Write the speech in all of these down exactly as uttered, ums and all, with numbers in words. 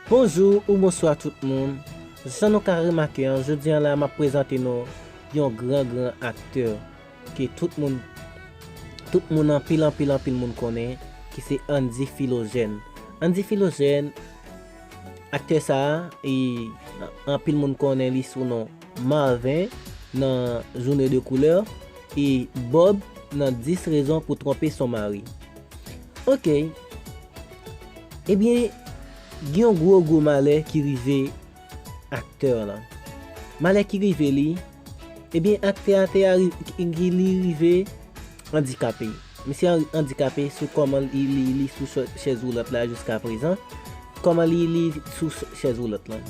Bonjou ou bonswa tout moun. Jan nou ka remake an, jodi an la m ap prezante nou yon gran gran aktè ke tout moun, tout moun anpil anpil anpil moun konnen, ki se Andy Philogène. Andy Philogène, aktè sa a, e, anpil moun konnen li sou non Marvin nan Journée de couleur e Bob nan dix raisons pour tromper son mari. Ok. Ebyen, gen yon gwo gwo malè ki rive aktè lan. Malè ki rive li, ebyen, aktè a te a, li rive andikape. Misye an- andikape sou kòman li, li, li sou chè- chèz woulant la jiska prezan. Kòman li, li sou ch- chèz woulant lan.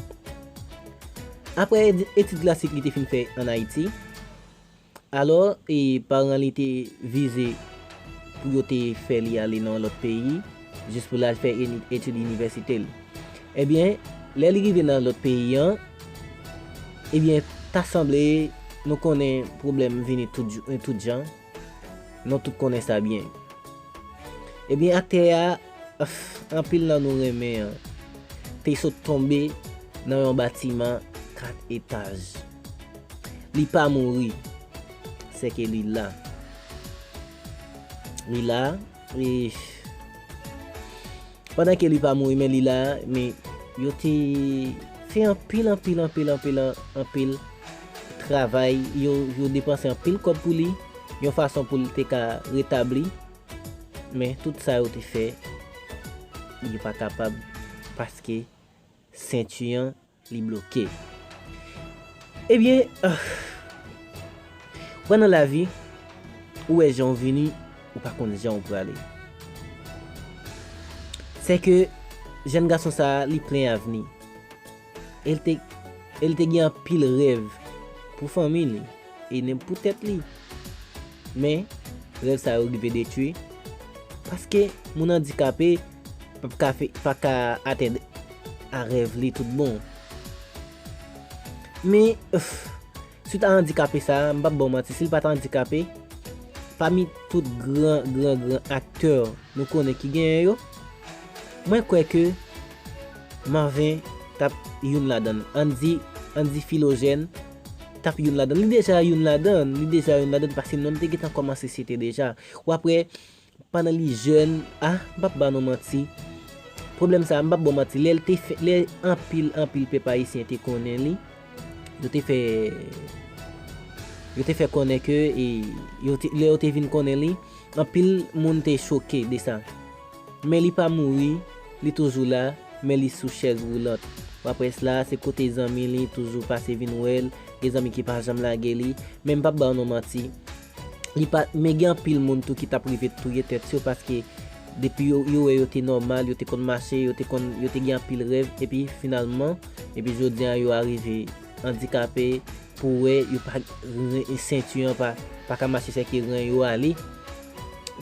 Apre edi- etid klasik li te fin fè ann Ayiti, alò, e, paran li te vize pou yo te fè li ale nan yon lòt peyi, jis pou l al fè ini- etid inivèsite l. Ebyen, lè li rive nan lòt peyi an, ebyen, ta sanble nou konnen pwoblèm vini tout, jou- tout jan. Nou tout konnen sa byen. Ebyen, aktè a, anpil nan nou renmen an, te sot tonbe nan yon batiman kat etaj. Li pa mouri. Sèke li la. Li la, e pandan ke li pa mouri, men li la, men yo te fè anpil, anpil, anpil, anpil, an- anpil travay. Yo, yo depanse anpil kòb pou li, yon fason pou li te ka retabli. Men tout sa yo te fè, li pa kapab paske senti an li bloke. Ebyen, ah, ou wè nan lavi, ou wè jan w vini, ou pa konn jan w prale. Sèke jèn gason sa a, li plen avni. E l te, e l te gen anpil rèv pou fanmi li e menm pou tèt li. Men, rèv sa yo rive detwi paske moun andikape p ap ka fè, pa ka atenn a rèv li tout bon. Men, swit a andikape sa a, m p ap ba w manti, si l pa t andikape, pami tout gran, gran, gran aktè nou konnen ki genyen yo, mwen kwè ke Marvin t ap youn ladan l. Andy, Andy Philogène t ap youn ladan l. Li deja youn ladan l. Li deja youn ladan l paske non l te gentan kòmanse site deja. W ap wè, pandan li jèn, ah, m p ap ba nou manti. Pwoblèm sa a, m p ap ba w manti. Lè l te fè, lè anpil, anpil pèp ayisyen te konnen li, yo te fè, yo te fè konnen ke, e, yo te, lè yo te vin konnen li, anpil moun te choke de sa. Men li pa mouri, li toujou la, men li sou chèz woulant. W ap wè la, se kote zanmi li toujou pase vin wè l, gen zanmi ki pa janm lage li, men m p ap ba w non manti. Li pa, men gen anpil moun tou ki t ap rive touye tèt yo paske depi yo, yo wè yo te nòmal, yo te konn mache, yo te konn, yo te gen anpil rèv, epi finalman, epi jodi a yo arive andikape, pou wè yo pa, senti an pa, pa ka mache, sèke ren yo ale.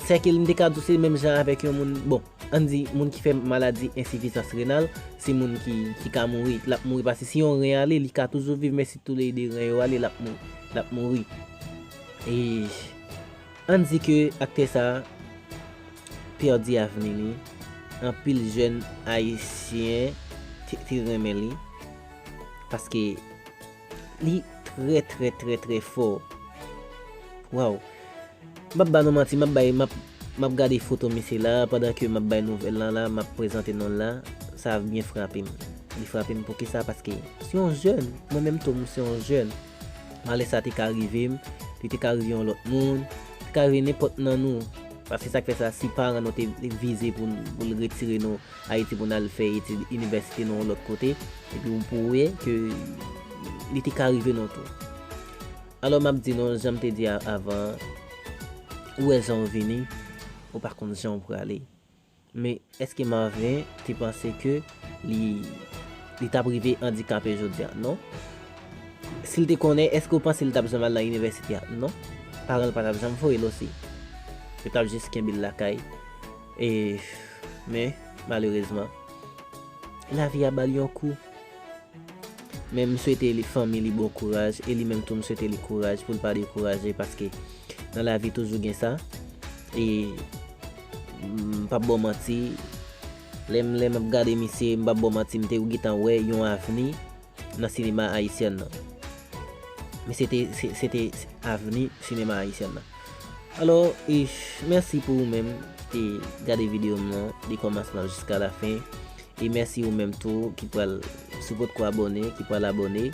Sèke m te ka di w se menm jan avèk yon moun, bon, ann di moun ki fè maladi ensifizans renal, se moun ki, ki ka mouri, l ap mouri paske si yon ren ale, li ka toujou viv, men si toulede ren yo ale, l ap mou, l ap mouri. E ann di ke aktè sa a pèdi avni li, anpil jèn ayisyen te, te renmen li, paske li trè, trè, trè, trè fò. Waw. M ap ba nou manti, m ap bay, m ap, m ap gade foto misye la, pandan ke m ap bay nouvèl lan la, m ap prezante non l la, sa byen frape m. Li frape m poukisa? Paske se yon jèn, mwen menm tou, m se yon jèn. Malè sa te ka rive m, li te ka rive yon lòt moun, li te ka rive nenpòt nan nou. Paske sa k fè sa, si paran nou te vize pou, pou l retire nou Ayiti pou n al fè etid inivèsite nan yon lòt kote, epi w pou wè ke li te ka rive nou tou. Alò, m ap di nou, jan m te di a, avan, ou wè jan w vini, ou pa konn jan w prale. Men, èske Marvin te panse ke li, li t ap rive andikape jodi a? Non. Si l te konnen, èske w panse li t ap janm al nan inivèsite a? Non. Paran l pa t ap janm voye l osi. Yo t ap jis kenbe l lakay. E, men, malerezman, lavi a ba l yon kou. Men m swete li, fanmi li bon kouraj, e li menm tou m swete li kouraj pou l pa dekouraje, paske nan lavi toujou gen sa. E m p ap ba w manti, Lè m, lè m ap gade misye, m p ap ba w manti, m te gentan wè yon avni nan sinema ayisyèn nan. Misye te, se, se te avni sinema ayisyèn nan. Alò, e, mèsi pou ou menm ki te gade videyo m nan de kòmansman jiska lafen. E mèsi ou menm tou ki pral, si w potko abòne, ki pral abòne,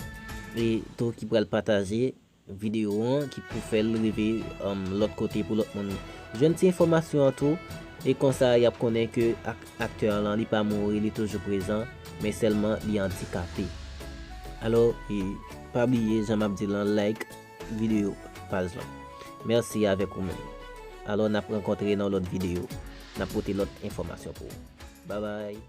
e tou ki pral pataje videyo an, ki pou fè l rive, um, lòt kote pou lòt moun jwenn ti enfòmasyon an tou. E konsa, y ap konnen ke ak-, aktè an lan, li pa mouri, li toujou prezan, men sèlman li andikape. Alò, e pa bliye, jan m ap di lan, like videyo paj lan. Mèsi avèk ou menm. Alò, n ap rankontre nan lòt videyo. N ap pote lòt enfòmasyon pou ou. Babay.